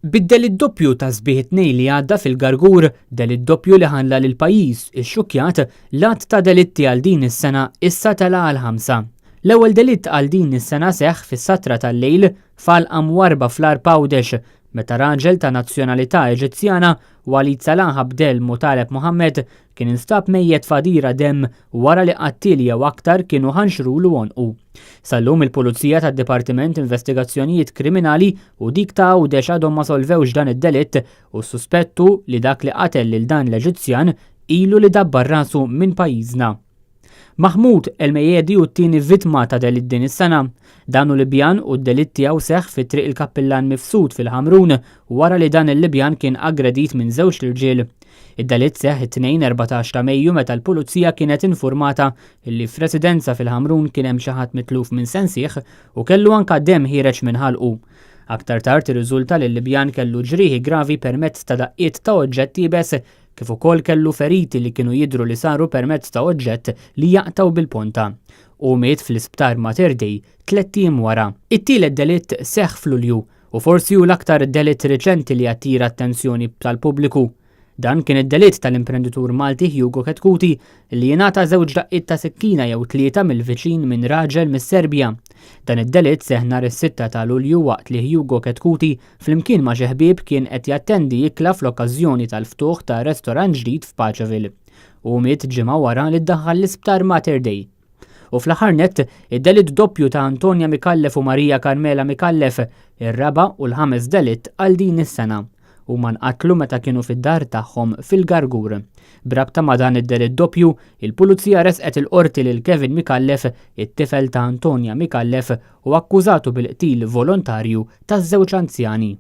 Bid-delitt doppju ta' sbieħ it-Tnejn li għadda fil-Gargur, delitt doppju li ħalla lill-pajjiż ixxukkjat, l-għadd ta' delitti għal din is-sena issa tela' għal ħamsa. L-ewwel delitt għal din is-sena seħħ fis-satra tal-lejl f'għalqa mwarrba fl-Għarb Għawdex, meta raġel ta' nazzjonalità Eġizzjana, Walid Salah Abdel Mutaleb Mohammed, kien instab mejjet f'għadira demm wara li qattiel jew aktar kienu ħanxrulu għonqu. Sal-lum il-Pulizija tad-Dipartiment Investigazzjonijiet Kriminali u dik ta' Għawdex għadhom ma solvewx dan id-delitt u s-suspett hu li dak li qatel lil dan l-Eġizzjan ilu li dabbar rasu minn pajjiżna. Mahmoud El-Meyedi hu t-tieni vittma ta' delitt din is-sena. Dan hu Libjan u d-delitt tiegħu seħħ fi Triq il-Kappillan Mifsud fil-Ħamrun wara li dan il-Libjan kien aggredit minn żewġt irġiel. Id-delitt seħħ it-Tnejn 14 ta' Mejju meta l-Pulizija kienet infurmata li f'residenza fil-Ħamrun kien hemm xi ħadd mitluf minn sensih u kellu anka demm ħiereġ minn ħalqu. Aktar tard irriżulta li l-Libjan kellu ġrieħi gravi permezz ta' daqqiet ta' oġġett iebes kif ukoll kellu feriti li kienu jidhru li saru permezz ta' oġġett li jaqtgħu bil-ponta. Hu miet fl-Isptar Mater Dei tlett ijiem wara. It-tielet delitt seħħ f'Lulju u forsi hu l-aktar delitt riċenti li attira attenzjoni tal-pubbliku. Dan kien id-delitt tal-imprenditur Malti Hugo Chetcuti li jingħata żewġ daqqiet ta' sikkina jew tlieta mill-viċin minn raġel mis-Serbja. Dan id-delitt seħħ nhar is-sitta ta' Lulju waqt li Hugo Chetcuti flimkien ma' xi ħbieb kien qed jattendi ikla fl-okkażjoni tal-ftuħ ta' restorant ġdid f'Paceville. Hu miet ġimgħa wara li ddaħħal l-Isptar Mater Dei. U fl-aħħar nett, id-delitt doppju ta' Antonia Micallef u Maria Carmela Micallef, ir-raba' u l-ħames delitt għal din is-sena. Huma nqatlu meta kienu fid-dar tagħhom fil-Gargur. B'rabta ma' dan id-delitt doppju, il-Pulizija ressqet il-Qorti lil Kevin Micallef, it-tifel ta' Antonia Micallef, u akkużatu bil-qtil volontarju taż-żewġ anzjani.